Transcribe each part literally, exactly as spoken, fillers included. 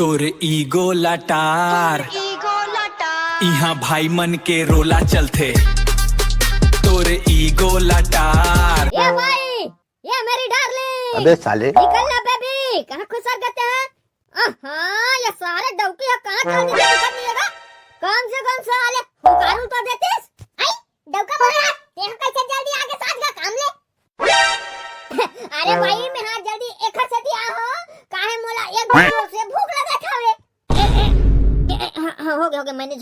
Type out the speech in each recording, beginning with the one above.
तोर ईगो लटार। इहाँ भाई मन के रोला चलथे। तोर ईगो लटार। ए भाई, ए मेरी डार्लिंग। अबे साले। निकल ना बेबी, कहाँ खुसर गए हैं? आहा, ये सारे डौकी ह कहाँ चल दिए, दिखत नहीं है। कम से कम साले हुकारू तो देतिस। आई, डौका बोला, तेहा कैसे जल्दी आगे साज का काम ले। अरे भाई, मैं हाँ जल्दी एकर सेती आ हो, काहे मोला एक जोर से भूख लगत हवे। ए, ए, ए, ए, हाँ, हाँ, हो गया, हो गया, मैनेज।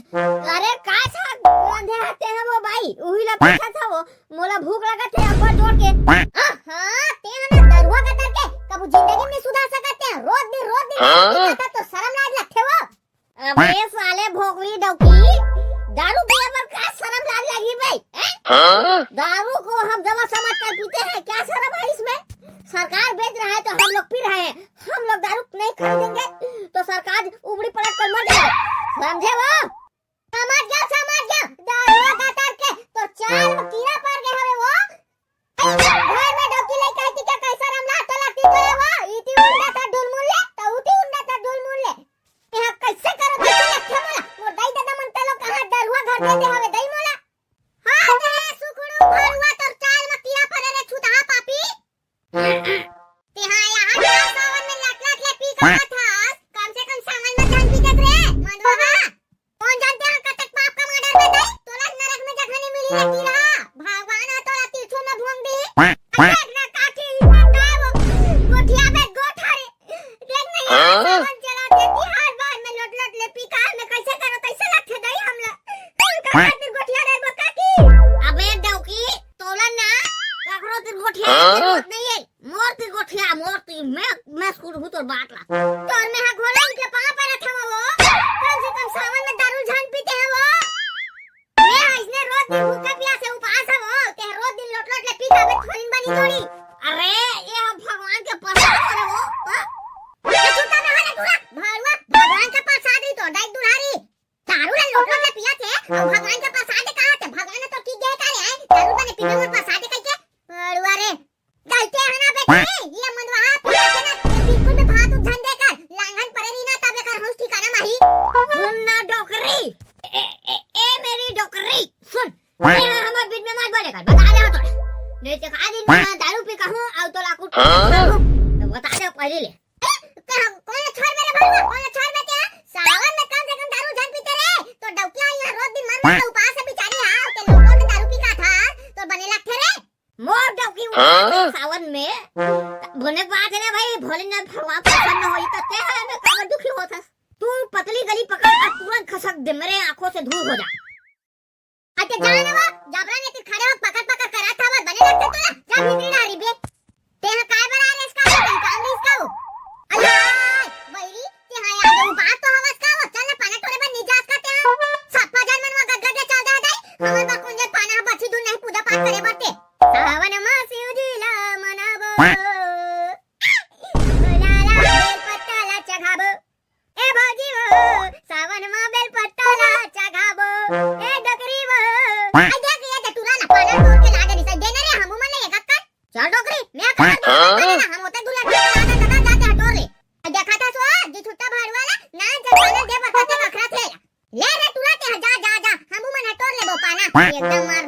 अरे, का साग रांधे हते हैं वो भाई? उही ला पूछा था वो, मोला भूख लगत हे अब्बड़ जोर के। आहा, ते ह ना दरुहा कतर के, कभू जिंदगी में सुधार सकत हे, रोज दिन, रोज दिन हाँ? दारू पीता तो शरम लाज लगथे वो। अबे साले भोकवी डौकी, दारू पिए बर का शरम लाज लगही बे? हैं? हाँ? दारू को हम दवा समझ कर पीते हैं, क्या शर्म है इसमें? सरकार बेच रहा है तो हम लोग पी रहे हैं, हम लोग दारू नहीं खरीदेंगे तो सरकार उबड़ी पलट कर मर जाएगा, समझे वो? समझ गया, समझ गया, दारू कतर के तो चाल में कीड़ा पड़ गए हवे वो। घर में डौकी लइका आती क्या, कैसा रमला तो लगती तो है वो, इती उंडा था ढुलमुल ले, तो उती उंडा था ढुलमुल ले। यहाँ कैसे करो, कैसे लगथे मोला? मोर दाई ददा मन तलो कहाँ दरुआ घर दे दे हवे दई मोला। हाँ रे सुखड़ू भरुआ, तोर चाल में कीड़ा पड़े रे छुतहा पापी। ते हाँ यहाँ के सावन में लट लट ले पी के आवत हस, कम से कम सावन में झन पी के रे, मंदवा। कौन जानते हैं कतक पाप का मर्डर में दई, तोला नरक में जगह नहीं मिली रहती रहा। भगवान है तोला तिरछुल में भोंग दी। देख ना काठी हिम्मत है वो। गोठिया में गोठा रे। देख नहीं हाँ? सावन चला देती हर बार में लोट लोट ले पी कार में कैसे करो कैसे लगथे दई हमला। कौन का खातिर गोठिया रे वो काकी? अबे डौकी, तोला ना ककरो तिर गोठिया हाँ? जरूरत नहीं है। मोर तिर गोठिया, मोर तिर, मैं, मैं सुनहूँ तोर बात ला। तोर में हा घोड़ा इनके पाँव पर रखे हो वो। कम से कम सावन में दारू झन पीते हैं वो। मैं हा इसने रोज दिन भूखा प्यासे उपास है वो। ते रोज दिन लोट लोट ले पी जावे, थोड़ी बनी थोड़ी। अरे, ये हम भगवान के प्रसाद है वो। हाँ? ये जूता में हरे टूरा, भरुआ, भगवान के प्रसाद ही तो, डाइट दुल्हारी। दारू ला लोट लोट ले पिया थे, और भगवान के प्रसाद कहा थे? भगवान ने तो की गए का रे, आए? दारू बने पीने में प्रसाद कह के? भरुआ रे, गलती है ना बेटी, ये मंदवाहा पूरा के ना, ये बिल्कुल भी भात उत झन देकर, लांघन परे रही ना, तब एकर होश ठिकाना माही। सुन ना डोकरी, ए, ए, ए मेरी डोकरी, सुन, ये हमर बीच में मत बोले कर, बता दे तोरा। नहीं तो का दिन में दारू पी कहूँ, और तो लाकू हाँ? तो बता दे पहले ले। ए, कौन छोड़ मेरे भरुआ, कौन छोड़ में क्या? सावन में कम से कम दारू झन पीते रे, तो डौकिया यहाँ रोज दिन मर मर के उपास है बेचारी, हाँ, के लोगों में दारू पी का था, तो बने लगते रे। मोर डौकी उठा हाँ? सावन में। भोले बात है ना भाई, भोलेनाथ भगवान प्रसन्न होई तो ते है में काबर दुखी होत हस। तू पतली गली पकड़ और तुरंत खसक दे, मेरे आंखों से दूर हो जा। अच्छा जाने वो, जबरा ने ती खड़े हो पकड़ पकड़ करा था वो, बने लगते तोला, जा भीतरी डारी बे। ते हा काय बरा रे इसका, ते काम रे इसका वो। अल्लाह, बैरी, ते हा यार वो बात तो हवस का वो, चल ना पाना टोरे बन नहीं जा इसका ते हा। सप्पा जन मन वो गदगद चल जा दे, हमर बा कुंजे पाना बची दूर नहीं पूजा पाठ करे बरते। सावन मा शिव जी ला मनाबो। भोला ला बेल पत्ता ला चघाबो। ए भौजी वो, सावन मा बेल पत्ता ला चघाबो। ए डोकरी वो। आई देख ये टटुरा ना पाना तोड़ के ला दे निसा देने रे हमू मन ले एक अक्कल। चल डोकरी, मैं का हाँ? हम ओते दुल्हा के ला दे दादा जाते हटोर ले। देखा था सो, जी छुट्टा भाड़ वाला, ना जब पाना दे बता ते अखरा थे। ले रे टुरा ते जा, जा, जा, हमू मन हटोर लेबो पाना। एकदम मार।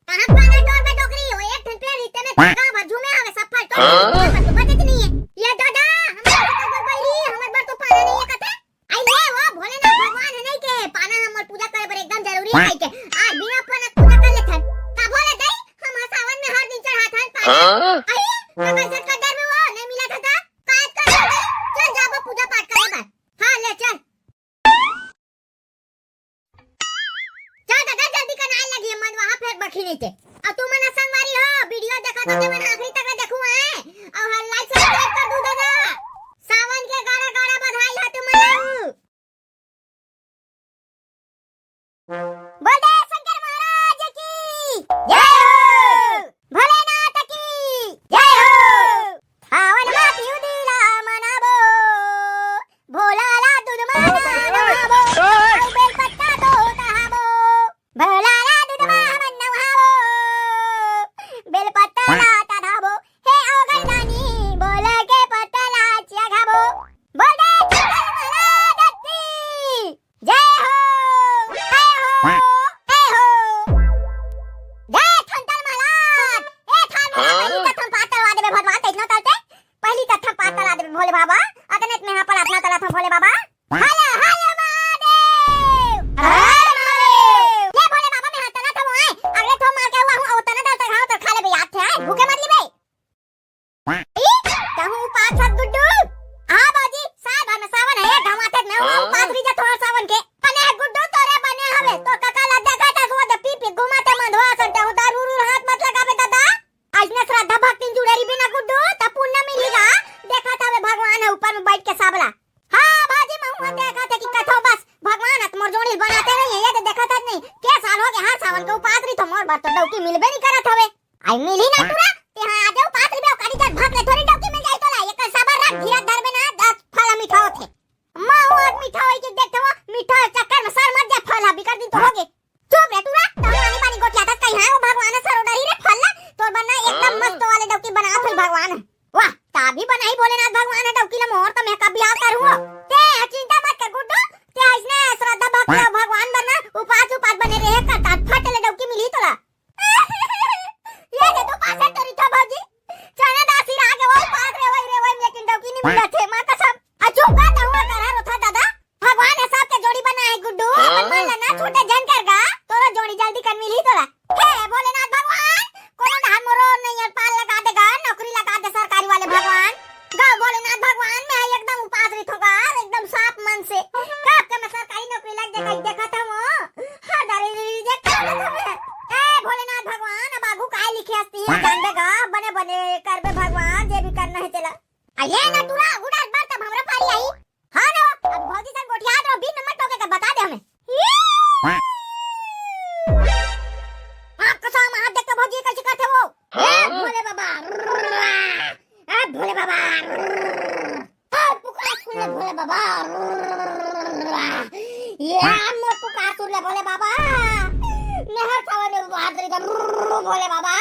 कहाँ पाना टोर बे डोकरी? वो एक ठन पेड़ इतने में गाँव भर झूमे हवे, सब फल टोर हाँ? लेबो, पर तो बचत नहीं है। ये दादा, हमारे तो कोई बैरी, हमारे बर तो पाना नहीं है कते। आई ले वो भोलेनाथ भगवान है नहीं के, पाना हमर पूजा करे बर एकदम जरूरी है के। आज बिना पाना पूजा कर लेथन। का भोले दई, हम सावन में हर दिन चढ़ाथन पाना। हाँ? आई, तो कैसे कदर में वो नहीं मिला था, का? का कर दई? चल जाबो पूजा पाठ करे बर। हाँ, ले चल। जा दादा, जल्दी कनाए लगी, मन वहाँ फेर बखी नहीं थे। और तुमन संगवारी हो, वीडियो देखा तो तुमन आखिरी तक देखू है। और हर like subscribe कर दू दादा। सावन के गाड़ा गाड़ा बधाई है तुमन। बोल दे शंकर महाराज की जय हो, भोलेनाथ की जय हो। सावन मा शिव जी ला मनाबो, भोला ला दूध मा नहाबो, अउ बेल पत्ता तो चढ़ाबो। भोला ला दूध मा हमन नहाबो, बेल पत्ता ला चढ़ाबो। हे ओ गैदानी मिलबे नहीं करत हवे। आई मिली ना टुरा, ते हाँ आ जाओ पात रिबे, ओकरी जग भाग ले, थोड़ी डौकी मिल जाई तोला। एक सबर रख, धीरज धरबे ना, दस फल मीठा होथे। माँ वो आज मीठा होई कि देखते हो, मीठा चक्कर में सर मत जा, फल हा बिकट दिन तो होगे। चुप रे टुरा, तब आनी बानी गोठियाथस कहीं, हाँ वो भगवान सर डरी रे फल ला, तोर बर ना एकदम मस्त वाले डौकी बनात होई भगवान। वाह, ता भी बनाई भोलेनाथ भगवान ह डौकी ला मोर, त मैं का बियाह करूँ। ते चिंता मत कर गुड्डू, ते इसने श्रद्धा भक्ति अउ भगवान बर ना उपास उपास बने रहे कर, तात फट ले डौकी मिली तोला। ये दे तो पास है तोरी था भौजी, चना दासी राग है, वही पास रे, वही रे, वही लेकिन डौकी नहीं मिलत है, माँ कसम। अचूक बात हुआ कर है रोथा दादा, भगवान है सबके जोड़ी बनाए गुड्डू, अपन मन ला ना छोटे जन कर गा, तोरो जोड़ी जल्दी कर मिली तोला। हे भोलेनाथ भगवान, कोनो धान मोरो नैयर पार लगा दे गा, नौकरी लगा दे सरकारी वाले भगवान। गा भोलेनाथ भगवान, मैं एकदम उपास रही थोगा, एकदम साफ मन से। कब के मैं सरकारी नौकरी लग जाएगा, देखा था वो। हर दारी रिजेक्ट कर देता मैं। ए भोलेनाथ भगवान, अब आगू काय लिखे हस्ती, जान दे गा, बने बने करबे भगवान, जे भी करना है तेला। अये ना टुरा, गुडा बार तब हमरा पारी आई। हाँ ना, अब भौजी संग गोठियात रहो, बीच नंबर टोके के बता दे हमें। आप कसम, आप देख के भौजी कैसे करते हो? ए भोले बाबा, ए भोले बाबा, ए पुकार सुन ले भोले बाबा, ये मोर पुकार सुन ले भोले बाबा, मेहर सावन में बात रही भोले बाबा।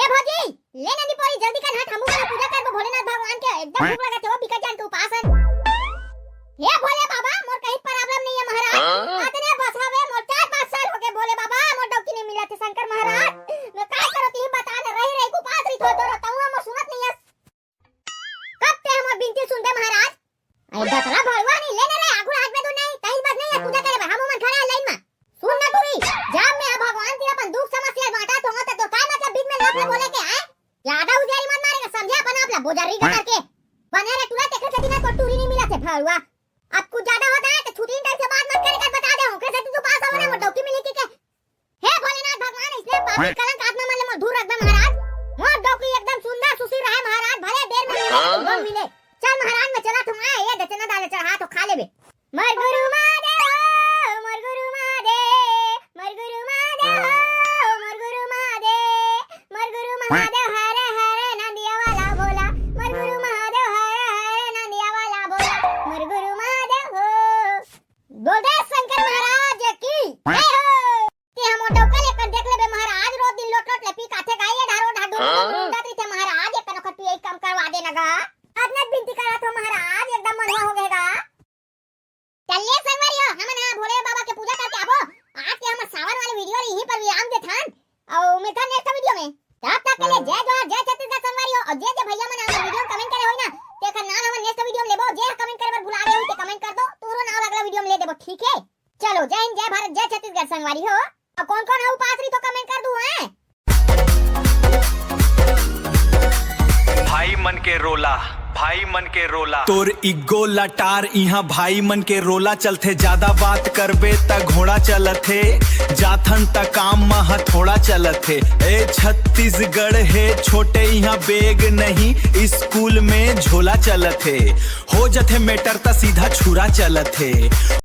ए भौजी, ले नंदी पोरी, जल्दी कर, हट, हमू मन पूजा करबो भोलेनाथ भगवान के। एकदम भूख लगत हे, वो बिकट जान के उपास हन। हे भोले बाबा, मोर कहीं problem नहीं है महाराज। हाँ? अतने बस हवे, मोर चार पाँच साल हो गए भोले बाबा, मोर डौकी नहीं मिलत हे शंकर महाराज। मैं काय करो, तुही बता ना, रही रही के उपास रही थो, तो तहुआ मोर सुनत नहीं है। कब ते हमर बिनती सुनबे महाराज? अरे दतरा भड़वा नहीं लेने रे, आगू हाथ में तो नहीं, तही बस नहीं है पूजा करे बा, हम उमन खड़े हैं लाइन में। सुन ना टूरी, जब मैं भगवान तेरा अपन दुख समस्या बांटा तो तो, तो काय मतलब बीच में लफ लफ बोले के है? ज्यादा उजियारी मत मारेगा, समझे अपन आप ला, बोजरी का करके। बने रे टूरा, तेरे से बिना तो टूरी नहीं मिला थे भड़वा। अब कुछ ज्यादा होता है तो छुट्टी टाइम से बात मत करे कर बता दे हूँ, कैसे तू पास हो ना, मोर डौकी मिली के, के? हे भोलेनाथ भगवान, इसने पापी कलंक आत्मा मन ले मोर दूर रखबे महाराज। मोर डौकी एकदम सुंदर सुशील रहे महाराज, भले देर में मिले, हाँ। कम मिले। चल महाराज, मैं चला थूँ, ये दे चना दाल चढ़ा तो खा लेबे। मोर गुरु महादेव, मोर गुरु महादेव, मोर गुरु महादेव, मोर गुरु महादेव, मोर गुरु महादेव, हरे हरे नंदिया वाला भोला, मोर गुरु महादेव, हरे हरे नंदिया वाला भोला, मोर गुरु महादेव हो। बोल दे शंकर महाराज की जय हो। ते हमर डौका ले कर देख लेबे महाराज, रोज दिन लोट लोट ले पी काथे गाय, ये ढारो ढाडू हाँ? डूंडत रहिथे महाराज, एक कनखत तू यही काम करवा देना गा। अतना बिनती करत हो महाराज, एकदम मनवा हो गए गा। चल ले संगवारी हो, हमन हा भोले बाबा के पूजा करके आबो। आज के हमर सावन वाले वीडियो ला यहीं पर विराम देथन। अउ मिलथन नेक्स्ट वीडियो में। तब तक के लिए जय जोहार, जय छत्तीसगढ़ संगवारी हो। अउ जे जे भैया मन हमर वीडियो में कमेंट करे होई ना, तेकर नाम हमन नेक्स्ट वीडियो में लेबो। जे कमेंट करे बर भुला गए होई, ते कमेंट कर दो, तोरो नाम अगला वीडियो में ले देबो, ठीक है? चलो, जय हिंद, जय भारत, जय छत्तीसगढ़ संगवारी हो। अउ कौन कौन है उपास रही तो कमेंट कर दू, हैं? भाई मन के रोला, भाई मन के रोला। तोर इग्गो लटार इहाँ भाई मन के रोला चलथे, ज्यादा बात करबे त घोड़ा चलथे, जाथन त काम म हथोड़ा चलथे। ए छत्तीसगढ़ हे छोटे, इहाँ बैग नहीं, स्कूल में झोला चलथे, हो जथे मैटर त सीधा छुरा चलथे।